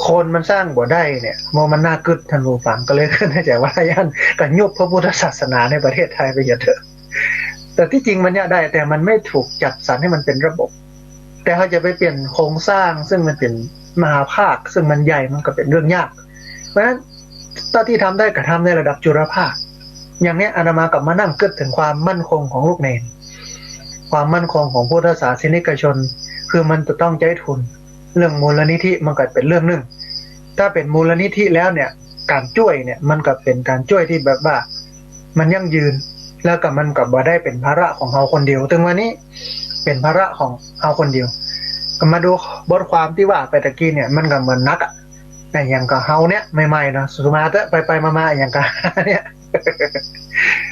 คนมันสร้างบ่ได้เนี่ย มัน มันน่ากึ๊ด ท่านผู้ฟัง ก็เลยกึ๊ดในใจ๋ว่า ย้านก็ยุบพระพุทธศาสนาในประเทศไทยไปเหียเถอะ แต่ตี้จริงมันเยียะได้ แต่มันไม่ถูกจัดสรรให้มันเป๋นระบบ แต่เฮาจะไปเปลี่ยนโครงสร้างซึ่งมันเป๋นมหาภาค ซึ่งมันใหญ่ มันก็เป๋นเรื่องยาก เพราะฉะนั้นเต้าตี้ทำได้ก็ทำในระดับจุลภาค อย่างเนี้ยอาตมาก็มานั่งกึ๊ดเถิงความมั่นคงของลูกเณร ความมั่นคงของพุทธศาสนิกชน คือมันจะต้องใจ๊ทุน เรื่องมูลนิธิมันก็เป๋นเรื่องนึ่ง ถ้าเป๋นมูลนิธิแล้วเนี่ย ก๋านจ้วยเนี่ย มันก็เป๋นก๋านจ้วยตี้แบบว่ามันยั่งยืน แล้วก็มันก็บ่ได้เป๋นภาระของเฮาคนเดียว ตึงวันนี้เป๋นภาระของเฮาคนเดียว ก็มาดูบทความตี้ว่าไปตะกี้เนี่ย มันก็เหมือนนักอะ แต่อย่างกับเฮาเนี่ยใหม่ๆ เนาะ สุมาเตอะ ไปๆ มาๆ อย่างกับเนี่ย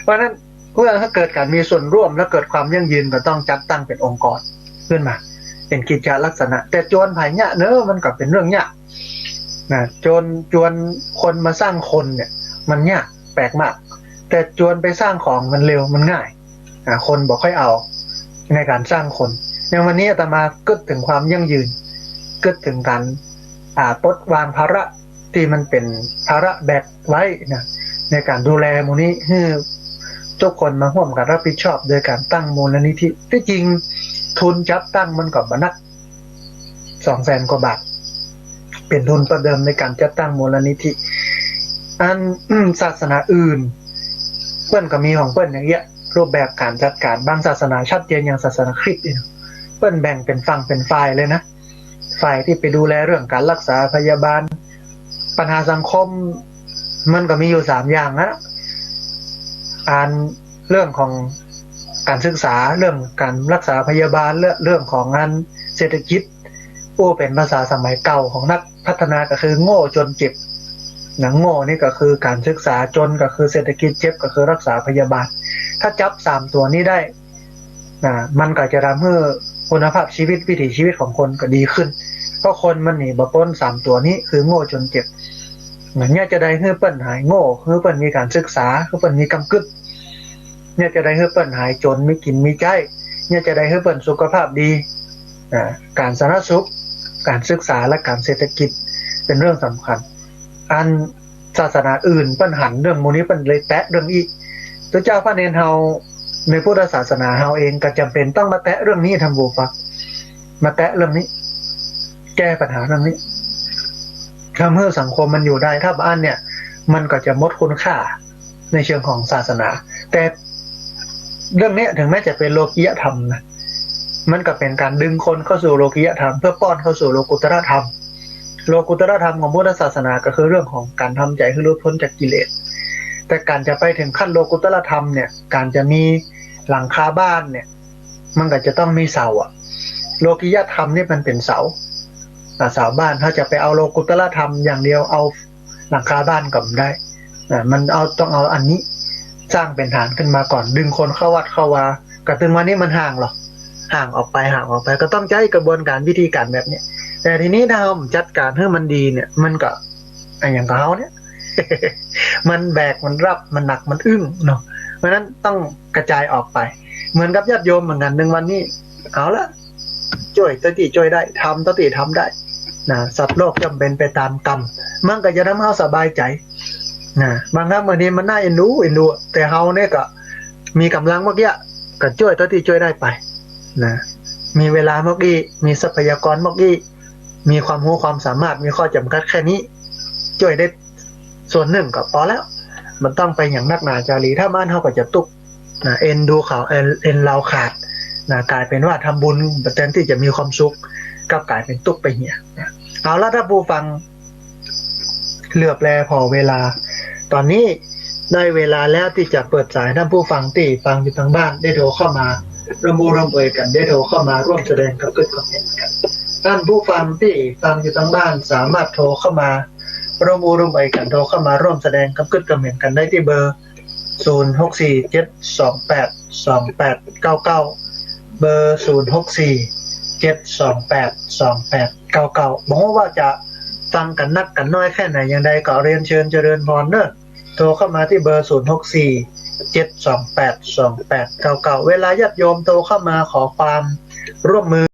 เพราะฉะนั้นเพื่อหื้อเกิดก๋านมีส่วนร่วมและเกิดความยั่งยืน ก็ต้องจัดตั้งเป๋นองค์กรขึ้นมา เป๋นกิจจลักษณะ แต่จวนใผเยียะเนอะ มันก็เป๋นเรื่องยาก นะ จวน จวนคนมาสร้างคนเนี่ย มันยาก แปลกมาก แต่จวนไปสร้างของมันเร็ว มันง่าย อ่า คนบ่ค่อยเอาในก๋านสร้างคน อย่างวันนี้อาตมากึ๊ดเถิงความยั่งยืน กึ๊ดเถิงก๋าน อ่า ปลดวางภาระตี้มันเป๋นภาระแบกไว้นะ ในก๋านดูแลหมู่นี้ หื้อกู้คนมาฮ่วมกั๋นฮับผิดชอบโดยก๋านตั้งมูลนิธิ ตี้จริงทุนจัดตั้งมันก็บ่หนัก สองแสนกว่าบาท เป๋นทุนประเดิมในก๋านจัดตั้งมูลนิธิ อัน ศาสนาอื่น เปิ้นก็มีของเปิ้นอย่างเงี้ย รูปแบบก๋านจัดก๋าน บางศาสนาชัดเจนอย่างศาสนาคริสต์นี่นะ เปิ้นแบ่งเป๋นฝั่งเป๋นฝ่ายเลยนะ ฝ่ายตี้ไปดูแลเรื่องก๋านฮักษาพยาบาล ปัญหาสังคมมันก็มีอยู่สามอย่างนะ อันเรื่องของก๋านศึกษา เรื่องก๋านฮักษาพยาบาล เรื่อง เรื่องของอันเศรษฐกิจ โอ้ เป๋นภาษาสมัยเก่าของนักพัฒนาก็คือโง่จนเจ็บนะ โง่นี่ก็คือก๋านศึกษา จนก็คือเศรษฐกิจ เจ็บก็คือฮักษาพยาบาล ถ้าจับสามตั๋วนี้ได้ นะ มันก็จะทำหื้อคุณภาพชีวิต วิถีชีวิตของคนก็ดีขึ้น เพราะคนมันหนีบ่ป๊นสามตั๋วนี้ คือโง่จนเจ็บนะ เยียะจะใดหื้อเปิ้นหายโง่ หื้อเปิ้นมีก๋านศึกษา หื้อเปิ้นมีกำกึ๊ด เยียะจะใดหื้อเปิ้นหายจน มีกิ๋นมีใจ๊ เยียะจะใดหื้อเปิ้นสุขภาพดี อ่า ก๋านสาธารณสุข ก๋านศึกษา และก๋านเศรษฐกิจ เป๋นเรื่องสำคัญ อัน ศาสนาอื่นเปิ้นหันเรื่องหมู่นี้ เปิ้นเลยแตะเรื่องอี้ ตุ๊เจ้าพระเณรเฮาในพุทธศาสนาเฮาเองก็จ๋ำเป๋นต้องมาแตะเรื่องนี้ ท่านผู้ฟัง มาแตะเรื่องนี้ แก้ปัญหาเรื่องนี้ ทำหื้อสังคมมันอยู่ได้ ถ้าบ่อั้นเนี่ย มันก็จะหมดคุณค่าในเชิงของศาสนา แต่เรื่องเนี้ยถึงแม้จะเป๋นโลกิยธรรมนะ มันก็เป๋นก๋านดึงคนเข้าสู่โลกิยธรรม เพื่อป้อนเข้าสู่โลกุตตรธรรม โลกุตตรธรรมของพุทธศาสนาก็คือเรื่องของก๋านทำใจ๋หื้อหลุดป๊นจากกิเลส แต่ก๋านจะไปเถิงขั้นโลกุตตรธรรมเนี่ย ก๋านจะมีหลังคาบ้านเนี่ย มันก็จะต้องมีเสาอะ โลกิยธรรมนี่มันเป๋นเสา อ่า เสาบ้าน ถ้าจะไปเอาโลกุตตรธรรมอย่างเดียว เอาหลังคาบ้านก็บ่ได้ อ่า มันเอา ต้องเอาอันนี้สร้างเป๋นฐานขึ้นมาก่อน ดึงคนเข้าวัดเข้าวา ก็ตึงวันนี้มันห่างหรอ ห่างออกไป ห่างออกไป ก็ต้องใจ๊กระบวนก๋านวิธีก๋านแบบเนี้ย แต่ทีนี้ถ้าเฮาบ่จัดก๋านหื้อมันดีเนี่ย มันก็ อะหยังก็เฮาเนี่ย มันแบก มันฮับ มันหนัก มันอึ้งเนาะ เพราะฉะนั้นต้องกระจายออกไป เหมือนกับญาติโยมเหมือนกั๋น นึ่งวันนี้ เอาละ จ้วยเต้าตี้จ้วยได้ ทำเต้าตี้ทำได้นะ สัตว์โลกย่อมเป๋นไปต๋ามกรรม มันก็จะทำหื้อเฮาสบายใจ๋นะ บางครั้งบางทีมันน่าเอ็นดู เอ็นดู แต่เฮาเนี่ยก็มีก๋ำลังเมื่อกี้ ก็จ้วยเต้าตี้จ้วยได้ไปนะ มีเวลาเมื่อกี้ มีทรัพยากรเมื่อกี้ มีความฮู้ความสามารถ มีข้อจ๋ำกัดแค่นี้ จ้วยได้ส่วนนึ่งก็ปอแล้ว บ่ต้องไปหยังนักหนาจารี ถ้าบ่อั้นเฮาก็จะตุ๊กข์นะ เอ็นดูเขา เอ็น เอ็นเราขาดนะ ก๋ายเป๋นว่าทำบุญแตนตี้จะมีความสุข กลับก๋ายเป๋นตุ๊กข์ไปเหียนะ เอาละ ท่านผู้ฟัง เหลือบแลผ่อเวลา ต๋อนนี้ได้เวลาแล้วตี้จะเปิดสาย ท่านผู้ฟังตี้ฟังอยู่ตางบ้านได้โทรเข้ามา ร่วมอู้ร่วมเอยกั๋น ได้โทรเข้ามาร่วมแสดงกำกึ๊ดกำเห็นกั๋น ท่านผู้ฟังตี้ฟังอยู่ตางบ้านสามารถโทรเข้ามาร่วมอู้ร่วมเอยกั๋น โทรเข้ามาร่วมแสดงกำกึ๊ดกำเห็นกั๋นได้ตี้เบอร์ ศูนย์หกสี่เจ็ดสองแปดสองแปดเก้าเก้า เบอร์ ศูนย์หกสี่เจ็ดสองแปดสองแปดเก้าเก้า บ่ฮู้ว่าจะฟังกั๋นนักกั๋นน้อยแค่ไหนอย่างใดก็เรียนเชิญเจริญพรเน่อ โทรเข้ามาตี้เบอร์ ศูนย์หกสี่เจ็ดสองแปดสองแปดเก้าเก้า เวลาญาติโยมโทรเข้ามาขอความร่วมมือ